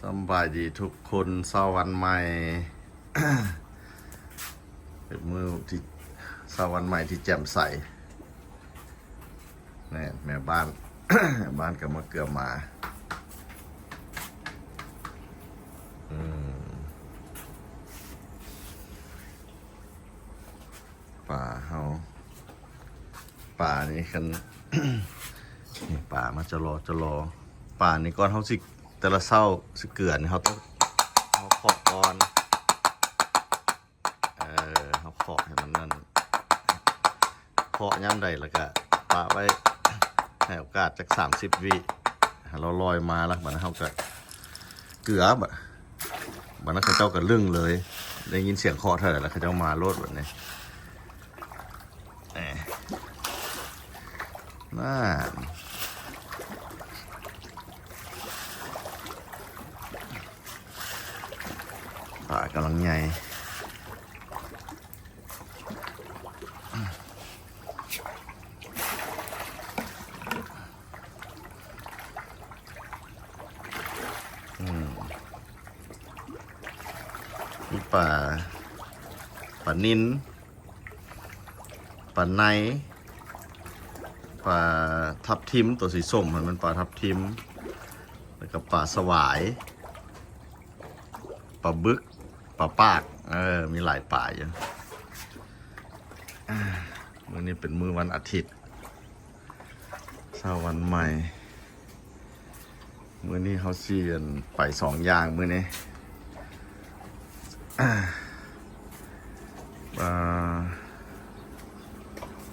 ສຳບາຍດີທຸກຄົນ ເຊົ້າວັນໃໝ່ ເປັນມື້ທີ່ ເຊົ້າວັນໃໝ່ທີ່ແຈ່ມໃສ. ແມ່ນ ແມ່ບ້ານ ແມ່ບ້ານກໍມາເກືອມາ. ອືມ ປາເຮົາ ປານີ້ຄັນ ນີ້ປາມາຈະລໍ ຈະລໍ ປານີ້ກ່ອນເຮົາຊິ ແຕ່ລະເຊົ້າຊິເກືອນີ້ ເຮົາຕ້ອງ ເຮົາເຄາະກ່ອນ ເອີ ເຮົາເຄາະໃຫ້ມັນນັ້ນ ເຄາະຍາມໃດແລ້ວກະປະໄວ້ ໃຫ້ໂອກາດຈັກສາມສິບວິ ໃຫ້ລອຍມາລະ ບາດນັ້ນເຮົາກະເກືອ ບາດ ບາດນັ້ນເຂົາເຈົ້າກະລຶ້ງເລີຍ ໄດ້ຍິນສຽງເຄາະເທົ່າໃດລະ ເຂົາເຈົ້າມາໂລດບາດນີ້. ແນ່ ນັ້ນ ປາກຳລັງໃຫຍ່. ອືມ ມີປາ ປານິນ ປາໄນ ປາທັບທິມ ໂຕສີສົ້ມຫັ້ນແມ່ນປາທັບທິມ ແລ້ວກໍປາສະຫວາຍ ປາບຶກ ປາປາກ ເອີ ມີຫຼາຍປາຢູ່. ອາ ມື້ນີ້ເປັນມື້ວັນອາທິດ ເຊົ້າວັນໃໝ່ ມື້ນີ້ເຮົາຊິ ອັນ ໄປສອງຢ່າງມື້ນີ້. ເອີ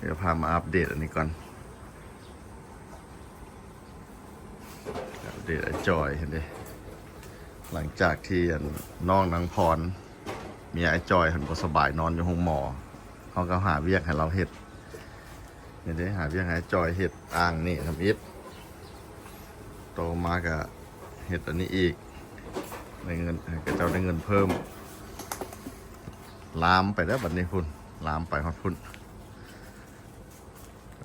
ດຽວພາມາອັບເດດອັນນີ້ກ່ອນ ອັບເດດອ້າຍຈອຍຫັ້ນເດ້. ຫຼັງຈາກທີ່ ອັນ ນ້ອງນາງພອນ ເມຍອ້າຍຈອຍຫັ້ນບໍ່ສະບາຍ ນອນຢູ່ໂຮງໝໍ ເຮົາກໍຫາວຽກໃຫ້ລາວເຮັດ. ນີ້ເດ້ ຫາວຽກໃຫ້ອ້າຍຈອຍເຮັດອ່າງນີ້ທຳອິດ ຕໍ່ມາກະເຮັດອັນນີ້ອີກ ໄດ້ເງິນ ໃຫ້ເຂົາເຈົ້າໄດ້ເງິນເພີ່ມ. ລາມໄປແລ້ວບັດນີ້ພຸ້ນ ລາມໄປຮອດພຸ້ນ.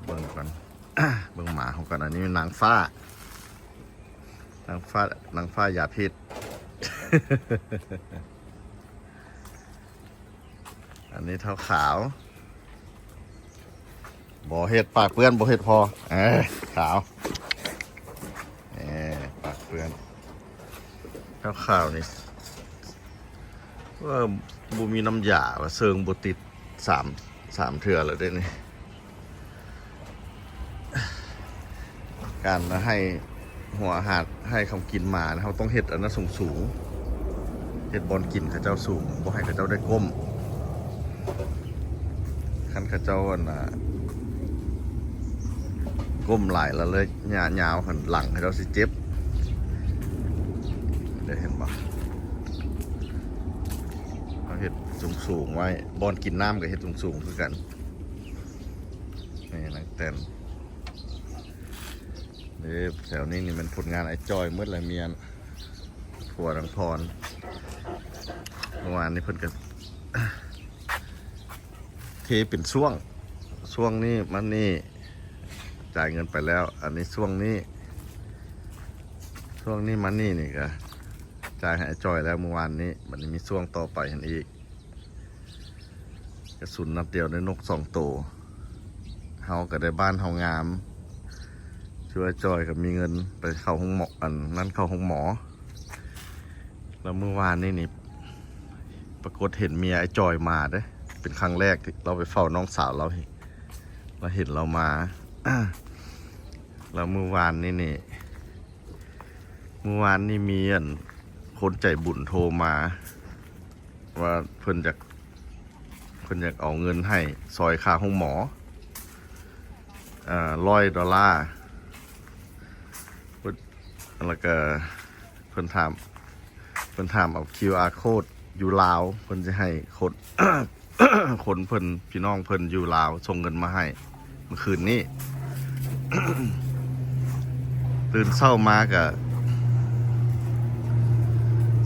ເບິ່ງກ່ອນ ເບິ່ງໝາເຮົາກ່ອນ ອັນນີ້ນາງຟ້າ ນາງຟ້າ ນາງຟ້າຢາພິດ. ອັນນີ້ເຖົ້າຂາວ ບໍ່ເຮັດ ປາກເປື້ອນ ບໍ່ເຮັດພໍ ເອີ ຂາວ ເອີ ປາກເປື້ອນ. ເຖົ້າຂາວນີ້ ເອີ ບໍ່ມີນ້ຳຢາວ່າ ເຊີງບໍ່ຕິດ ສາມ ສາມເທື່ອແລ້ວເດ້ນີ້. ການໃຫ້ຫົວອາຫານ ໃຫ້ເຂົາກິນໝາ ເຮົາຕ້ອງເຮັດອັນນັ້ນສູງໆ ເຮັດບ່ອນກິນເຂົາເຈົ້າສູງ ບໍ່ໃຫ້ເຂົາເຈົ້າໄດ້ກົ້ມ. ຄັນເຂົາເຈົ້າ ອັນນ່າ ກົ້ມຫຼາຍແລ້ວເລີຍຍາວຫັ້ນ ຫຼັງເຂົາເຈົ້າຊິເຈັບ. ໄດ້ເຫັນບໍ່? ເຮົາເຮັດສູງໆໄວ້ ບ່ອນກິນນ້ຳກໍເຮັດສູງໆຄືກັນ. ນີ້ນາງແຕນເດ້. ແຖວນີ້ນີ້ແມ່ນຜົນງານອ້າຍຈອຍໝົດແຫຼະ ເມຍ ຜົວນາງພອນ. ເມື່ອວານນີ້ເພິ່ນກໍເທເປັນຊ່ວງ ຊ່ວງນີ້ມານີ້ ຈ່າຍເງິນໄປແລ້ວ. ອັນນີ້ຊ່ວງນີ້ ຊ່ວງນີ້ມານີ້ນີ້ກໍຈ່າຍໃຫ້ອ້າຍຈອຍແລ້ວເມື່ອວານນີ້. ບັດນີ້ມີຊ່ວງຕໍ່ໄປຫັ້ນອີກ. ກະສຸນນັດດຽວໄດ້ນົກສອງໂຕ. ເຮົາກໍໄດ້ບ້ານເຮົາງາມ. ຊ່ວຍອ້າຍຈອຍກໍມີເງິນໄປເຂົ້າໂຮງໝໍ ອັນນັ້ນເຂົ້າໂຮງໝໍ. ແລ້ວມື້ວານນີ້ນີ້ ປາກົດເຫັນເມຍອ້າຍຈອຍມາເດ້. ເປັນຄັ້ງແລກທີ່ລາວໄປເຝົ້ານ້ອງສາວລາວ ລາວເຫັນລາວມາ. ແລ້ວມື້ວານນີ້ນີ້ ມື້ວານນີ້ມີ ອັນ ຄົນໃຈບຸນໂທມາວ່າເພິ່ນຢາກ ເພິ່ນຢາກເອົາເງິນໃຫ້ຊ່ອຍຄ່າໂຮງໝໍ ເອີ ຮ້ອຍໂດລາ. ແລ້ວກໍເພິ່ນຖາມ ເພິ່ນຖາມເອົາຄິວອາໂຄດຢູ່ລາວ ເພິ່ນຊິໃຫ້ຄົນ ຄົນເພິ່ນ ພີ່ນ້ອງເພິ່ນຢູ່ລາວສົ່ງເງິນມາໃຫ້ ມື້ຄືນນີ້. ຕື່ນເຊົ້າມາກະ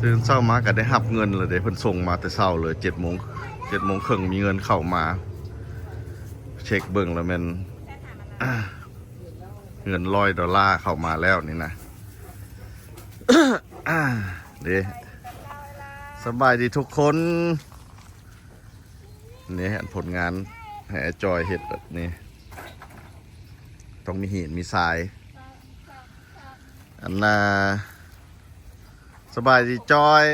ຕື່ນເຊົ້າມາກະໄດ້ຮັບເງິນແລ້ວເດ້. ເພິ່ນສົ່ງມາແຕ່ເຊົ້າເລີຍ ເຈັດໂມງ ເຈັດໂມງເຄິ່ງມີເງິນເຂົ້າມາ. ເຊັກເບິ່ງແລ້ວແມ່ນເງິນຮ້ອຍໂດລາເຂົ້າມາແລ້ວນີ້ນະ. ເດ້ ສະບາຍດີທຸກຄົນ. ນີ້ອັນຜົນງານໃຫ້ອ້າຍຈອຍເຮັດແບບນີ້ ຕ້ອງມີຫີນມີຊາຍ. ອັນນ່າ ສະບາຍດີຈອຍ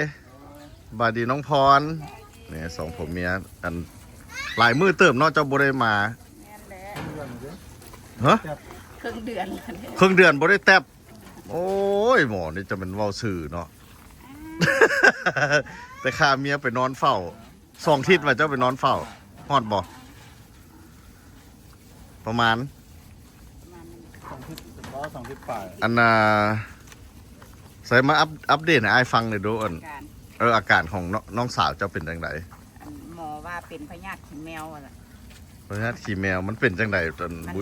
ສະບາຍດີນ້ອງພອນ. ນີ້ສອງຜົວເມຍ ອັນຫຼາຍມື້ເຕີບເນາະ ເຈົ້າບໍ່ໄດ້ມາ. ແມ່ນແຫຼະ ຮະ? ເຄິ່ງເດືອນແລ້ວເດ້ ເຄິ່ງເດືອນບໍ່ໄດ້ແຕັບ. ໂອ້ຍ ໝໍນີ້ຈະແມ່ນເວົ້າຊື່ເນາະ ແຕ່ຂ້າເມຍໄປນອນເຝົ້າ ສອງທິດວ່າເຈົ້າໄປນອນເຝົ້າ ຮອດບໍ່? ປະມານ ປະມານສອງທິດ ບໍ່ ສອງທິດປາຍ. ອັນນ່າ ໃສ່ມາອັບ ອັບເດດໃຫ້ອ້າຍຟັງໜ່ອຍດູ ອັນ ອາການ ເອີ ອາການຂອງນ້ອງ ນ້ອງສາວເຈົ້າເປັນຈັ່ງໃດ? ອັນໝໍວ່າເປັນພະຍາດຂີ້ແມວວ່າຊັ້ນ. ພະຍາດຂີ້ແມວ ມັນເປັນຈັ່ງໃດ? ຕອນ ມັນ ບຸ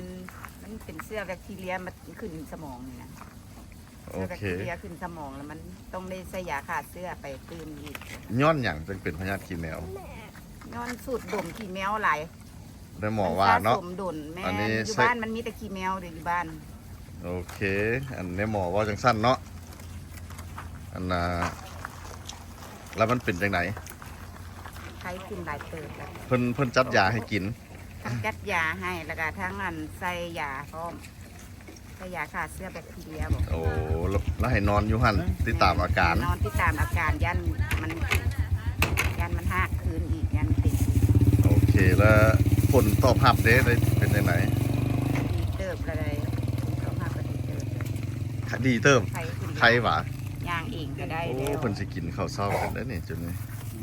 ມັນເປັນເຊື້ອແບັກທີເຣຍ ມັນຂຶ້ນສະໝອງນີ້ນະ. ໂອເຄ ເຊື້ອແບັກທີເຣຍຂຶ້ນສະໝອງ ແລ້ວມັນຕ້ອງໄດ້ໃສ່ຢາຂ້າເຊື້ອໄປຕື່ມອີກ. ຍ້ອນຫຍັງຈຶ່ງເປັນພະຍາດຂີ້ແມວ? ຍ້ອນສູດດົມຂີ້ແມວຫຼາຍ ໄດ້ໝໍວ່າເນາະ ມັນສະສົມດົນ. ແມ່ນ ອັນນີ້ ຢູ່ ໃສ່ ບ້ານມັນມີແຕ່ຂີ້ແມວເດ້ ຢູ່ບ້ານ. ໂອເຄ ອັນນີ້ໝໍເວົ້າຈັ່ງຊັ້ນເນາະ. ອັນນ່າ ແລ້ວມັນເປັນຈັ່ງໃດ? ໄຂ້ຂຶ້ນຫຼາຍເຕີບແລ້ວ. ເພິ່ນ ເພິ່ນຈັດຢາໃຫ້ກິນ? ທັງຈັດຢາໃຫ້ ແລ້ວກະທັງອັນໃສ່ຢາພ້ອມ ໃສ່ຢາຂ້າເຊື້ອແບັກທີເຣຍບໍ? ໂອ້ ແລ້ວໃຫ້ນອນຢູ່ຫັ້ນ ຕິດຕາມອາການ. ນອນຕິດຕາມອາການ ຢ້ານມັນ ຢ້ານມັນຮາກຄືນອີກ ຢ້ານມັນເປັນອີກ. ໂອເຄ ແລ້ວຜົນຕອບຮັບເດ້ ໄດ້ເປັນຈັ່ງໃດ? ດີເຕີບແລ້ວ ໄດ້ຕອບຮັບກໍດີເຕີບ. ດີເຕີບ ໄຂ້ຂຶ້ນ ໄຂ້ຫວາ? ຍ່າງເອງກໍໄດ້ແລ້ວ. ໂອ້ ເພິ່ນຊິກິນເຂົ້າເຊົ້າກັນໄດ໋ນີ້ ຈຸດນີ້.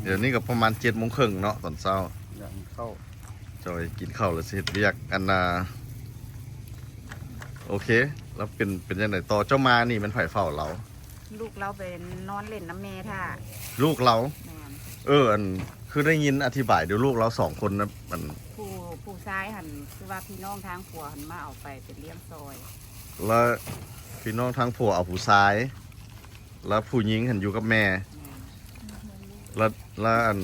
ດຽວນີ້ກໍປະມານເຈັດໂມງເຄິ່ງເນາະ ຕອນເຊົ້າ. ຢາກກິນເຂົ້າ ຈອຍກິນເຂົ້າແລ້ວຊິເຮັດວຽກ. ອັນນ່າ ໂອເຄ ແລ້ວເປັນ ເປັນຈັ່ງໃດຕໍ່? ເຈົ້າມານີ້ແມ່ນໃຜເຝົ້າລາວ? ລູກລາວໄປນອນຫຼິ້ນນຳແມ່ຖ້າ. ລູກລາວ? ແມ່ນ. ເອີ ອັນ ຄືໄດ້ຍິນອະທິບາຍເດ້ ລູກລາວສອງຄົນນະ ອັນ ຜູ້ ຜູ້ຊາຍຫັ້ນ ຄືວ່າພີ່ນ້ອງທາງຜົວຫັ້ນມາເອົາໄປ ໄປລ້ຽງຊ່ອຍ. ແລ້ວພີ່ນ້ອງທາງຜົວເອົາຜູ້ຊາຍ ແລ້ວຜູ້ຍິງຫັ້ນຢູ່ກັບແມ່. ແມ່ນ. ແລ້ວ ແລ້ວອັນ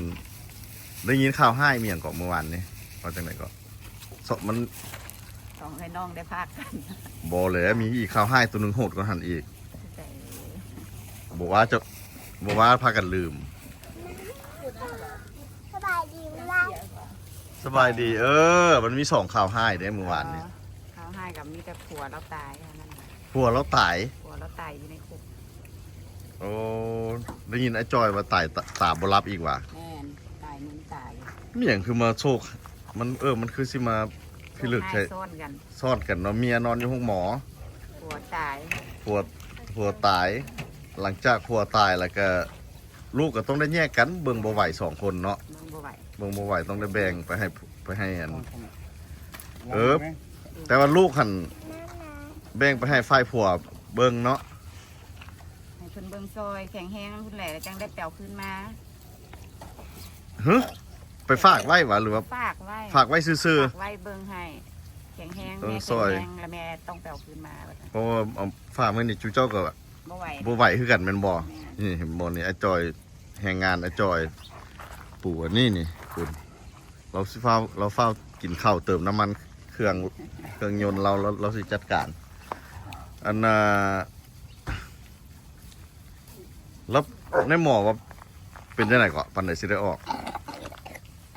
ໄດ້ຍິນຂ່າວຮ້າຍມີຫຍັງເກາະມື້ວານນີ້? ວ່າຈັ່ງໃດເກາະ? ສ- ມັນ ສອງເອື້ອຍນ້ອງໄດ້ພາກກັນ. ບໍ່ແຫຼະ ມີອີກ ຂ່າວຮ້າຍໂຕໜຶ່ງໂຫດກວ່າຫັ້ນອີກ. ແຕ່ ບໍ່ວ່າຈະ ບໍ່ວ່າພາກັນລືມ. ສະບາຍດີ ສະບາຍດີ. ເອີ ມັນມີສອງຂ່າວຮ້າຍເດ້ມື້ວານນີ້. ເອີ ຂ່າວຮ້າຍກໍມີແຕ່ຜົວລາວຕາຍເທົ່ານັ້ນ. ຜົວລາວຕາຍ? ຜົວລາວຕາຍຢູ່ໃນຄຸກ. ໂອ້ ໄດ້ຍິນອ້າຍຈອຍວ່າຕາຍ ຕາ ຕາບໍ່ຫຼັບອີກຫວາ? ແມ່ນ ຕາຍ ມັນຕາຍ. ມີຫຍັງຄືມາໂຊກ ມັນ ເອີ ມັນຄືຊິມາພິລຶກໃສ່ ໂຊກຮ້າຍຊ້ອນກັນ ຊ້ອນກັນເນາະ. ເມຍນອນຢູ່ໂຮງໝໍ ຜົວຕາຍ ຜົວ ຜົວຕາຍ. ຫຼັງຈາກຜົວຕາຍແລ້ວກະ ລູກກໍຕ້ອງໄດ້ແຍກກັນ ເບິ່ງບໍ່ໄຫວສອງຄົນເນາະ. ເບິ່ງບໍ່ໄຫວ ເບິ່ງບໍ່ໄຫວ ຕ້ອງໄດ້ແບ່ງໄປໃຫ້ ໄປໃຫ້ອັນ ເອີ ແຕ່ວ່າລູກຫັ້ນແບ່ງໄປໃຫ້ຝ່າຍຜົວເບິ່ງເນາະ. ໃຫ້ເພິ່ນເບິ່ງຊ່ອຍ ແຂງແຮງພຸ້ນແຫຼະ ແລ້ວຈັ່ງໄດ້ໄປເອົາຄືນມາ. ຫຶ ໄປຝາກໄວ້ຫວາ ຫຼືວ່າ ຝາກໄວ້ ຝາກໄວ້ຊື່ໆ? ຝາກໄວ້ເບິ່ງໃຫ້ ແຂງແຮງ ເອີ ແມ່ແຂງແຮງ ແລ້ວແມ່ຕ້ອງໄປເອົາຄືນມາ. ເພາະວ່າ ເອົາ ຝາກໄວ້ນີ້ ຈຸເຈົ້າກໍ ບໍ່ໄຫວ ບໍ່ໄຫວຄືກັນແມ່ນບໍ່? ແມ່ນ. ນີ້ເຫັນບໍ່ນີ້ ອ້າຍຈອຍ ແຮງງານອ້າຍຈອຍ ປູອັນນີ້ນີ້ ລາວຊິຟ້າວ ລາວຟ້າວກິນເຂົ້າ ເຕີມນ້ຳມັນເຄື່ອງ ເຄື່ອງຍົນລາວ ລາວ ລາວຊິຈັດການ. ອັນນ່າ ແລ້ວນາຍໝໍວ່າເປັນຈັ່ງໃດເກາະ? ປານໃດຊິໄດ້ອອກ?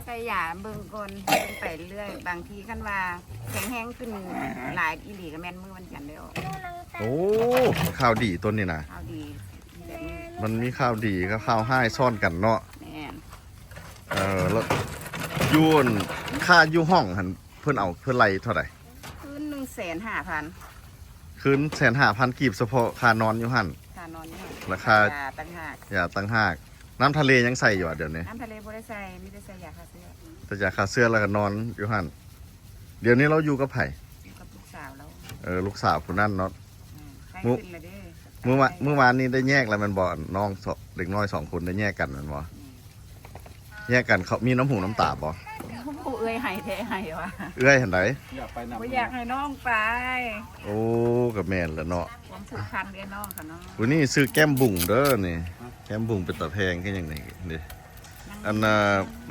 ໃສ່ຢາເບິ່ງກ່ອນ ເບິ່ງໄປເລື້ອຍ ບາງທີຄັນວ່າແຂງແຮງຂຶ້ນຫຼາຍອີ່ຫຼີ ກໍແມ່ນມື້ວັນຈັນໄດ້ອອກ. ໂອ້ ຂ່າວດີຕົວນີ້ນະ. ຂ່າວດີແບບນີ້ ມັນມີຂ່າວດີກັບຂ່າວຮ້າຍຊ້ອນກັນເນາະ. ແມ່ນ. ເອີ ແລ້ວຢູ່ ອັນ ຄ່າຢູ່ຫ້ອງຫັ້ນ ເພິ່ນເອົາ ເພິ່ນໄລ່ເທົ່າໃດ? ຄືນໜຶ່ງແສນຫ້າພັນ. ຄືນແສນຫ້າພັນກີບ ສະເພາະຄ່ານອນຢູ່ຫັ້ນ. ຄ່ານອນຢູ່ຫັ້ນ ແລ້ວຄ່າຢາຕ່າງຫາກ. ຢາຕ່າງຫາກ. ນ້ຳທະເລຍັງໃສ່ຢູ່ຫວາດຽວນີ້? ນ້ຳທະເລບໍ່ໄດ້ໃສ່ ມີແຕ່ໃສ່ຢາຂ້າເຊື້ອ. ແຕ່ຢາຂ້າເຊື້ອ ແລ້ວກໍນອນຢູ່ຫັ້ນ. ດຽວນີ້ລາວຢູ່ກັບໃຜ? ຢູ່ກັບລູກສາວລາວ. ເອີ ລູກສາວຜູ້ນັ້ນເນາະ. ອືມ ໄຂ້ຂຶ້ນແລ້ວເດ້. ມື້ວານ ມື້ວານນີ້ໄດ້ແຍກແລ້ວແມ່ນບໍ່? ນ້ອງ ເດັກນ້ອຍສອງຄົນໄດ້ແຍກກັນແມ່ນບໍ່? ອືມ ແຍກກັນ ເຂົາມີນ້ຳຫູນ້ຳຕາບໍ່? ໂອ້ ເອື້ອຍໄຫ້ແທ້ໄຫ້ວ່າ. ເອື້ອຍຫັ້ນໃດ? ບໍ່ຢາກໃຫ້ນ້ອງໄປ. ໂອ້ ກໍແມ່ນແຫຼະເນາະ ຄວາມຜູກພັນເອື້ອຍນ້ອງເຂົາເນາະ. ຜູ້ນີ້ຊື່ແກ້ມບຸງເດີນີ້. ແກ້ມບຸງເປັນຕາແພງຄືຫຍັງນີ້ເດ້. ອັນນ່າ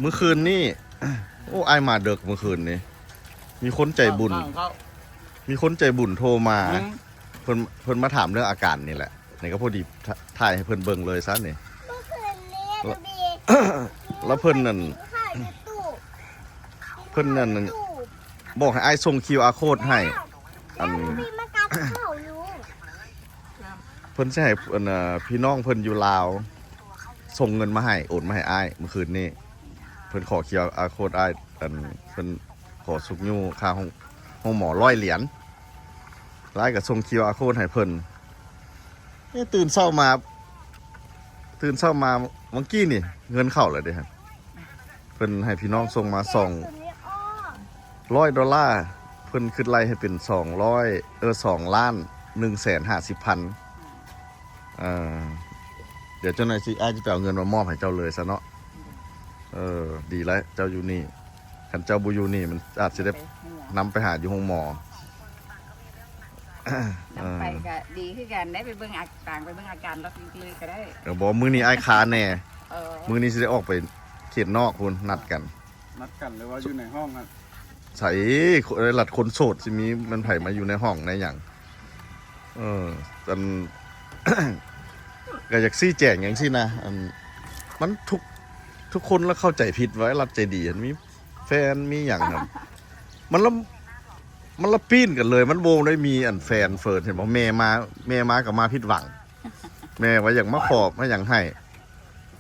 ມື້ຄືນນີ້ ໂອ້ ອ້າຍມາເດິກມື້ຄືນນີ້. ມີຄົນໃຈບຸນ ມີຄົນໃຈບຸນໂທມາ. ເພິ່ນ ເພິ່ນມາຖາມເລື່ອງອາການນີ້ແຫຼະ. ນີ້ກໍພໍດີ ຖ່າ- ຖ່າຍໃຫ້ເພິ່ນເບິ່ງເລີຍຊະນີ້. ແລ້ວເພິ່ນນັ້ນ ເພິ່ນນັ້ນ ບອກໃຫ້ອ້າຍສົ່ງຄິວອາໂຄດໃຫ້ ອັນ ເພິ່ນຊິໃຫ້ ອັນ ພີ່ນ້ອງເພິ່ນຢູ່ລາວສົ່ງເງິນມາໃຫ້ ໂອນມາໃຫ້ອ້າຍມື້ຄືນນີ້. ເພິ່ນຂໍຄິວອາໂຄດອ້າຍ ອັນ ເພິ່ນຂໍຊຸກຍູ້ຄ່າໂຮງ ໂຮງໝໍຮ້ອຍຫຼຽນ. ລາວກໍສົ່ງຄິວອາໂຄດໃຫ້ເພິ່ນ. ນີ້ຕື່ນເຊົ້າມາ ຕື່ນເຊົ້າມາເມື່ອກີ້ນີ້ ເງິນເຂົ້າແລ້ວເດ້. ເພິ່ນໃຫ້ພີ່ນ້ອງສົ່ງມາສອງຮ້ອຍໂດລາ ເພິ່ນຄິດໄລ່ໃຫ້ເປັນສອງຮ້ອຍ ເອີ ສອງລ້ານໜຶ່ງແສນຫ້າສິບພັນ. ເອີ ດຽວຈັກໜ່ອຍຊິ ອ້າຍຊິໄປເອົາເງິນມາມອບໃຫ້ເຈົ້າເລີຍຊະເນາະ. ເອີ ດີແລ້ວເຈົ້າຢູ່ນີ້ ຄັນເຈົ້າບໍ່ຢູ່ນີ້ ມັນອາດຊິໄດ້ນຳໄປຫາຢູ່ໂຮງໝໍ. ນຳໄປກໍດີຄືກັນ ໄດ້ໄປເບິ່ງອາ- ຕ່າງໄປເບິ່ງອາການລະເລີຍກໍໄດ້. ເອີ ບໍ່ ມື້ນີ້ອ້າຍຄາແດ່. ເອີ ມື້ນີ້ຊິໄດ້ອອກໄປເຂດນອກພຸ້ນ ນັດກັນ. ນັດກັນ ຫຼືວ່າຢູ່ໃນຫ້ອງຫັ້ນ? ໃສ ລັດຄົນໂສດຊິມີແມ່ນໃຜມາຢູ່ໃນຫ້ອງໃນຫຍັງ? ເອີ ອັນ ກໍຢາກຊີ້ແຈງຫຍັງຊີ້ນະ ອັນ ມັນທຸກ ທຸກຄົນລະເຂົ້າໃຈຜິດວ່າໄອ້ລັດໃຈດີ ອັນມີແຟນມີຫຍັງຫັ້ນ ມັນລະ ມັນລະປີ້ນກັນເລີຍ. ມັນບໍ່ໄດ້ມີອັນແຟນເຟີນ ເຫັນບໍ່? ແມ່ມາ ແມ່ມາກໍມາຜິດຫວັງ ແມ່ວ່າຢາກມາຂໍມາຫຍັງໃຫ້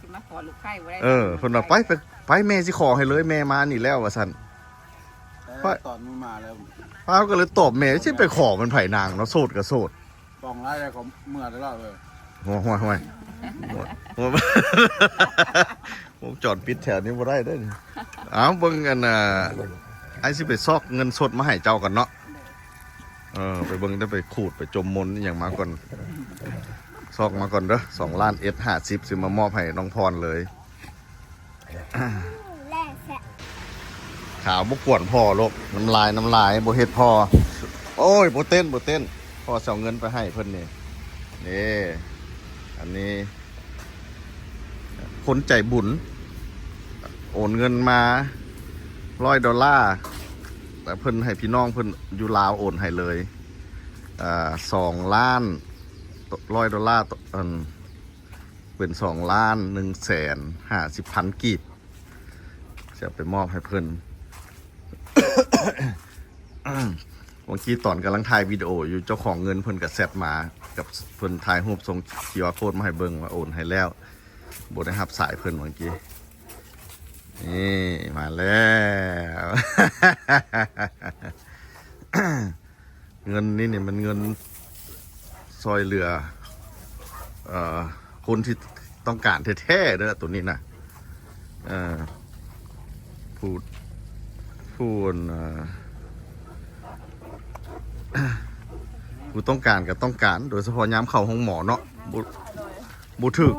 ຊິມາຂໍລູກໃພ້ບໍ່ໄດ້. ເອີ ເພິ່ນວ່າ ໄປ ໄປ ໄປ ແມ່ຊິຂໍໃຫ້ເລີຍ ແມ່ມານີ້ແລ້ວ ວ່າຊັ້ນ. ແຕ່ ໄປ ຕອນມື້ມາແລ້ວ ປ້າກໍເລີຍຕອບແມ່ ຊິໄປຂໍມັນໃຜນາງເນາະ ໂສດກໍໂສດ ປອງຫຼາຍແລ້ວກໍເມືອຕະຫຼອດເລີຍ. ໂອ້ຍ ໂອ້ຍ ໂອ້ຍ ໂອ້ຍ ວົງຈອນປິດແຖວນີ້ບໍ່ໄດ້ເດ້. ເອົາ ເບິ່ງອັນ ອ່າ ອ້າຍຊິໄປຊອກເງິນສົດມາໃຫ້ເຈົ້າກ່ອນເນາະ. ເອີ ໄປເບິ່ງ ໄດ້ໄປຂູດໄປຈົມມົນອີ່ຫຍັງມາກ່ອນ ຊອກມາກ່ອນເດີ ສອງລ້ານເອັດຫ້າສິບ ຊິມາມອບໃຫ້ນ້ອງພອນເລີຍ. ຂາວບໍ່ກວນພໍ່ໂລກ ນ້ຳລາຍ ນ້ຳລາຍ ບໍ່ເຮັດພໍ່. ໂອ້ຍ ບໍ່ເຕັ້ນ ບໍ່ເຕັ້ນ ພໍ່ຊິເອົາເງິນໄປໃຫ້ເພິ່ນນີ້. ນີ້ ອັນນີ້ ຄົນໃຈບຸນ ໂອນເງິນມາຮ້ອຍໂດລາ ແຕ່ເພິ່ນໃຫ້ພີ່ນ້ອງເພິ່ນຢູ່ລາວໂອນໃຫ້ເລີຍ ອ່າ ສອງລ້ານ ຮ້ອຍໂດລາ ອັນ ເປັນສອງລ້ານໜຶ່ງແສນຫ້າສິບພັນກີບ ຊິເອົາໄປມອບໃຫ້ເພິ່ນ. ເມື່ອກີ້ຕອນກຳລັງຖ່າຍວິດີໂອຢູ່ ເຈົ້າຂອງເງິນເພິ່ນກໍແຊັດມາ ກັບເພິ່ນຖ່າຍຮູບສົ່ງຄິວອາໂຄດມາໃຫ້ເບິ່ງວ່າໂອນໃຫ້ແລ້ວ ບໍ່ໄດ້ຮັບສາຍເພິ່ນເມື່ອກີ້. ນີ້ມາແລ້ວ ເງິນນີ້ນີ້ມັນເງິນຊ່ອຍເຫຼືອ ເອີ ຄົນທີ່ຕ້ອງການແທ້ໆເດີ ໂຕນີ້ນະ. ເອີ ຜູ້ ຜູ້ ອັນ ເອີ ຜູ້ຕ້ອງການກໍຕ້ອງການ ໂດຍສະເພາະຍາມເຂົ້າໂຮງໝໍເນາະ ບໍ່ ບໍ່ຖືກ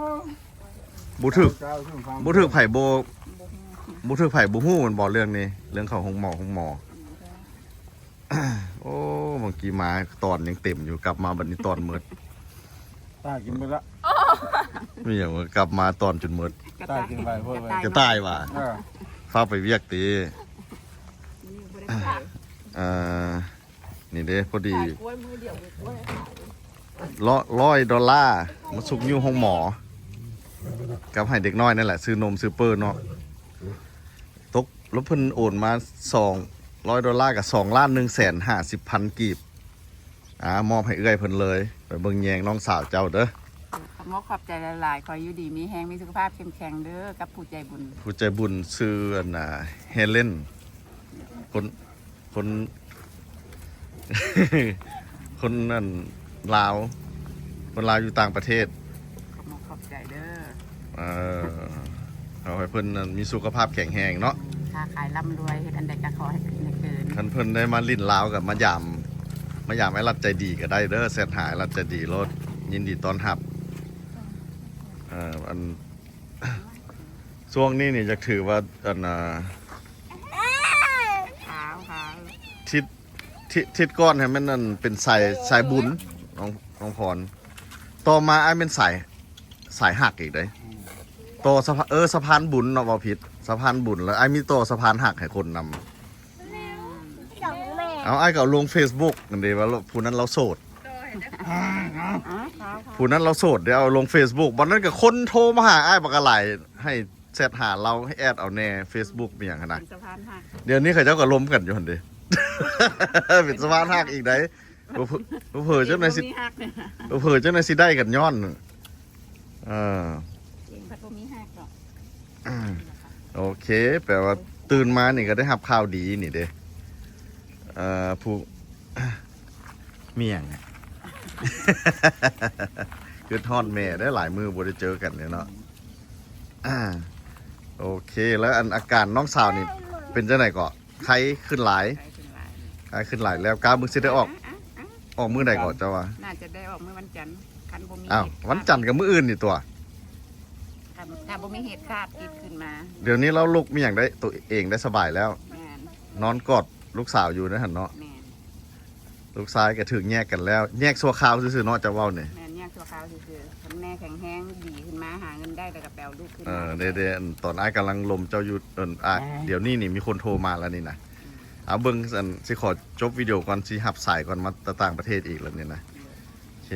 ບໍ່ຖືກ ບໍ່ຖືກໃຜ ບໍ່ ບໍ່ຖືກໃຜບໍ່ຮູ້ແມ່ນບໍ່ ເລື່ອງນີ້ ເລື່ອງເຂົ້າໂຮງໝໍ ໂຮງໝໍ. ໂອ້ ເມື່ອກີ້ມາຕອນຍັງເຕັມຢູ່ ກັບມາບັດນີ້ຕອນໝົດ. ຕາຍກິນເບິດລະ ມີຫຍັງ ກັບມາຕອນຈົນໝົດ. ຕາຍກິນໄວໂພດເວີຍ ກະຕ່າຍວ່າ ເອີ ຟ້າວໄປວຽກຕິ. ນີ້ບໍ່ໄດ້ໃສ່ ເອີ ນີ້ເດ້ ພໍດີ ຕາຍກ້ວຍມື້ດຽວ ມີກ້ວຍໃຫ້ຂາຍ ລະ ຮ້ອຍໂດລາ ມາຊຸກຍູ້ໂຮງໝໍ ກັບໃຫ້ເດັກນ້ອຍນັ້ນແຫຼະ ຊື້ນົມຊື້ເປີເນາະ. ຕົກ ແລ້ວເພິ່ນໂອນມາສອງຮ້ອຍໂດລາ ກໍສອງລ້ານໜຶ່ງແສນຫ້າສິບພັນກີບ. ອ່າ ມອບໃຫ້ເອື້ອຍເພິ່ນເລີຍ ໄປເບິ່ງແຍງນ້ອງສາວເຈົ້າເດີ. ຂອບມຸກຂອບໃຈຫຼາຍໆ ຂໍຢູ່ດີມີແຮງ ມີສຸຂະພາບເຂັ້ມແຂງເດີ ກັບຜູ້ໃຈບຸນ. ຜູ້ໃຈບຸນຊື່ ອັນ ອ່າ ເຮເລນ ຄົນ ຄົນ ຄົນນັ້ນລາວ ຄົນລາວຢູ່ຕ່າງປະເທດ. ຂອບມຸກຂອບໃຈເດີ. ເອີ ເອົາໃຫ້ເພິ່ນນັ້ນມີສຸຂະພາບແຂງແຮງເນາະ ຄ້າຂາຍລ່ຳລວຍ ເຮັດອັນໃດກໍຂໍໃຫ້ເກີດໃຫ້ເກີນ. ຄັນເພິ່ນໄດ້ມາຫຼິ້ນລາວກໍມາຢາມ ມາຢາມອ້າຍລັດໃຈດີກໍໄດ້ເດີ ແຊັດຫາອ້າຍລັດໃຈດີໂລດ ຍິນດີຕ້ອນຮັບ. ເອີ ອັນ ຊ່ວງນີ້ນີ້ຢາກຖືວ່າ ອັນ ອ່າ ຂາວ ຂາວ ທິດ ທິດ ທິດກ່ອນໃຫ້ມັນ ອັນ ເປັນສາຍ ສາຍບຸນ ນ້ອງ ນ້ອງພອນ. ຕໍ່ມາອ້າຍແມ່ນສາຍ ສາຍຫັກອີກເດ້. ອືມ ຕໍ່ສະພາ ເອີ ສະພານບຸນເນາະ ເວົ້າຜິດ ສະພານບຸນ ແລ້ວອ້າຍມີຕໍ່ສະພານຫັກໃຫ້ຄົນນຳ. ເອົາ ອ້າຍກໍເອົາລົງເຟສບຸກນັ້ນເດ້ ວ່າຜູ້ນັ້ນລາວໂສດ. ຜູ້ນັ້ນລາວໂສດເດ້ ເອົາລົງເຟສບຸກ ບັດນັ້ນກໍຄົນໂທມາຫາອ້າຍບັກຫຼາຍ ໃຫ້ແຊັດຫາລາວ ໃຫ້ແອັດເອົາແດ່ ເຟສບຸກ ມີຫຍັງຫັ້ນນະ ເປັນສະພານຮັກ ດຽວນີ້ເຂົາເຈົ້າກໍລົມກັນຢູ່ຫັ້ນເດ້ ເປັນສະພານຮັກອີກໃດ ເຜີ ເຜີເຈົ້າໜ້າຍຊິ ເພິ່ນບໍ່ມີຮັກ ເຜີເຈົ້າໜ້າຍຊິໄດ້ກັນຍ້ອນ ເອີ ເອງພັດບໍ່ມີຮັກດອກ ອືມ ໂອເຄ ແປວ່າຕື່ນມານີ້ກໍໄດ້ຮັບຂ່າວດີນີ້ເດ້ ເອີ ຜູ້ ມີຫຍັງ ຄິດຮອດແມ່ເດ້ ຫຼາຍມື້ບໍ່ໄດ້ເຈີກັນເດ້ເນາະ ອາ ໂອເຄ ແລ້ວອັນອາການນ້ອງສາວນີ້ເປັນຈັ່ງໃດເກາະ? ໄຂ້ຂຶ້ນຫຼາຍ? ໄຂ້ຂຶ້ນຫຼາຍ ໄຂ້ຂຶ້ນຫຼາຍແລ້ວ ກ້າວມື້ຊິໄດ້ອອກ ອາ ອອກມື້ໃດເກາະເຈົ້າວ່າ? ໜ້າຈະໄດ້ອອກມື້ວັນຈັນ ຄັນບໍ່ມີ ອ້າວ ເຫດການ ວັນຈັນກໍມື້ອື່ນນີ້ຕົວະ ຖ້າ ຖ້າບໍ່ມີເຫດການຕິດຂຶ້ນມາ ດຽວນີ້ລາວລຸກມີຫຍັງໄດ້ ຕົວເອງໄດ້ສະບາຍແລ້ວ ແມ່ນ ນອນກອດລູກສາວຢູ່ໃນຫັ້ນເນາະ ແມ່ນ ລູກຊາຍກໍຖືກແຍກກັນແລ້ວ ແຍກຊົ່ວຄາວຊື່ໆເນາະ ເຈົ້າເວົ້ານີ້ ແມ່ນ ແຍກຊົ່ວຄາວຊື່ໆ ຄັນແມ່ແຂງແຮງດີຂຶ້ນມາ ຫາເງິນໄດ້ ແລ້ວກໍໄປເອົາລູກຂຶ້ນ ເອີ ມາ ເດ້ໆ ຕອນອ້າຍກຳລັງລົມເຈົ້າຢູ່ ເອີ ອ້າຍ ດຽວນີ້ນີ້ມີຄົນໂທມາແລ້ວນີ້ນະ ອືມ ເອົາເບິ່ງ ອັນ ຊິຂໍຈົບວິດີໂອກ່ອນ ຊິຮັບສາຍກ່ອນ ມາແຕ່ຕ່າງປະເທດອີກແລ້ວນີ້ນະ ໂອເຄ